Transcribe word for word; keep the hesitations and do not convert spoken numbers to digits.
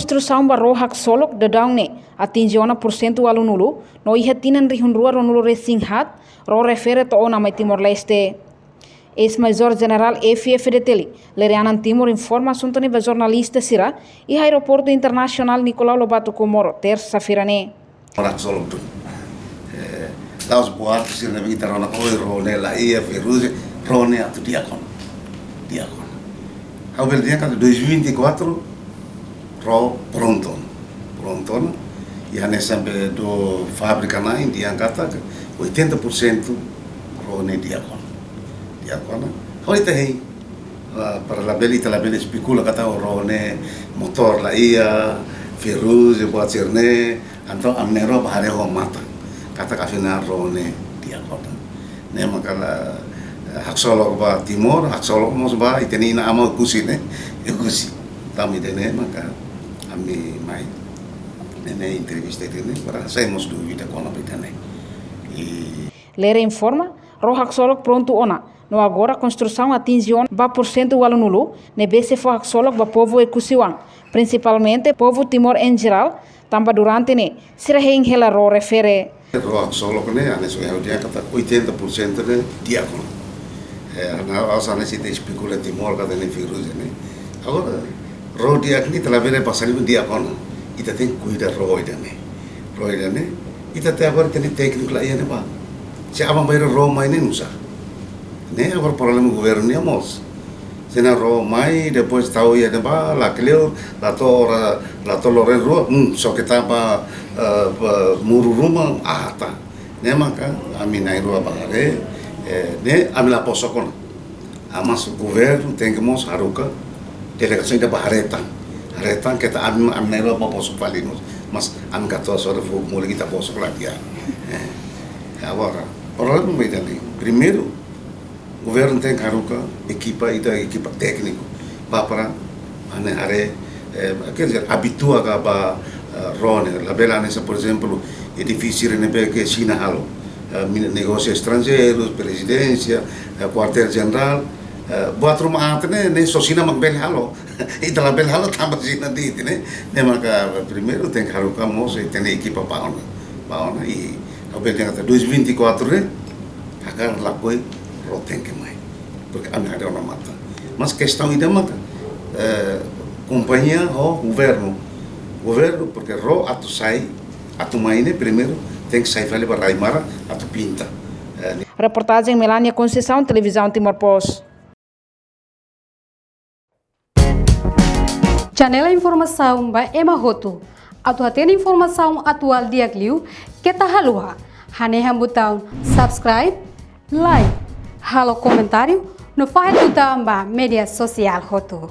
Konstrusaun ba ró haksolok daudaun ne'e atinje ona pursentu ualunulu, no iha tinan rihun rua ruanulu resin haat, ró refere to'o ona mai Timor-Leste. Eis-Majór Jenerál F F Deteli, Lere Anan Timor, informa asuntu ne'e ba jornalista sira iha Aeroportu Internasionál Nicolau Lobato Comoro, tersa-feira ne'e. Ora solo tu. Eh, la'ós buat sira ne'ebé ita rona, oi, ró ne'e laiha, ferrugem, ró ne'e atu di'ak ona. Di'ak ona. Ha'u bele dehan katak dois mil e vinte e quatro, ró prontu ona. Prontu ona. I hanesan be do fábrika na'in dehan katak oitenta por cento ró ne'e di'ak ona. Di'ak ona. Ha'u ita hein. Ah, para labele, ita labele espekula katak ró ne'e motór laiha, ferrugem, buat sira-ne'e, entaun ami na'in-rua bá haree ho matan. Katak afinál ró ne'e di'ak ona. Ne'e maka la, eh, haksolok ba Timor, haksolok mós ba ita-nia inan-aman Oekusi ne'e, Oekusi. Tanba ida-ne'e maka ami mai. Ne'e, ne'e entrevista ida-ne'e, para sai mós dúvida kona-ba ida-ne'e. I Lere informa, ró haksolok prontu ona, no agora konstrusaun atinje ona ba pursentu ualunulu, ne'ebé sei fó haksolok ba povu Oekusi oan, prinsipalmente povu Timor em geral, tanba durante ne'e sira hein hela ró refere. Ró haksolok ne'e, hanesan ohin ha'u dehan katak oitenta por cento ne'e di'ak ona. Eh, ha'u, ha'u hanesan ita espekula Timor katak ne'e ferrugem ne'e. Agora, ró di'ak ne'e ita labele basa liu di'ak ona. Ita tenke kuida ró ida-ne'e. Ró ida-ne'e, ita até agora ita-nia tékniku laiha ne'ebá. Se aban-bainrua ró mai ne'e nusá? Ne'e agora problema governu nian mós. Se ne'e ró mai, depois tau iha ne'ebá, lakleur, la to'o ora, la to'o loron rua, hmm, só ke taba, eh, ba, muru ruma, ah, tá. Ne'e maka, ami na'in-rua bá haree, eh, ne'e, ami la bosok ona. Ah, mas governu tenke mós haruka delegasaun ida bá haree tan. Haree tan katak ami, ami na'in-rua bá bosok fali mós. Mas ami katuas ora fó molik ita bosok ladi'ak. Eh, agora, problema mai ida-ne'e. Primeiru, governu tenke haruka ekipa ida, ekipa tékniku. Bá para, ane haree, eh, quer dizer, abitua ka ba, eh, ró ne'e. Labele hanesan, por ezemplu, edifísiu ne'ebé ke Xina halo. Eh, min-, negósiu estranjeiru, prezidénsia, eh, kuartél jenerál, eh, buat ruma aat ne'e, ne'e só Xina mak bele halo. Ita labele halo tanba Xina de'it ne'e. Ne'e maka primeiru tenke haruka mós ita-nia ekipa bá ona. Bá ona i ha'u bele dehan katak dois mil e vinte e quatro ne'e, hakarak lakohi ró tenke mai. Porque ami haree ona matan. Mas kestaun ida maka, eh, kompañia ho governu. Governu, porque ró atu sai, atu mai ne'e primeiru tenke sai fali ba rai-maran atu pinta. Eh, Reportajen Melania Conceição, Televizaun Timor Post. Janela informasaun ba ema hotu. Atu hatene informasaun atuál di'ak liu, keta haluha hanehan butaun subscribe, like, halo komentáriu, no fahe tutan ba média sosiál hotu.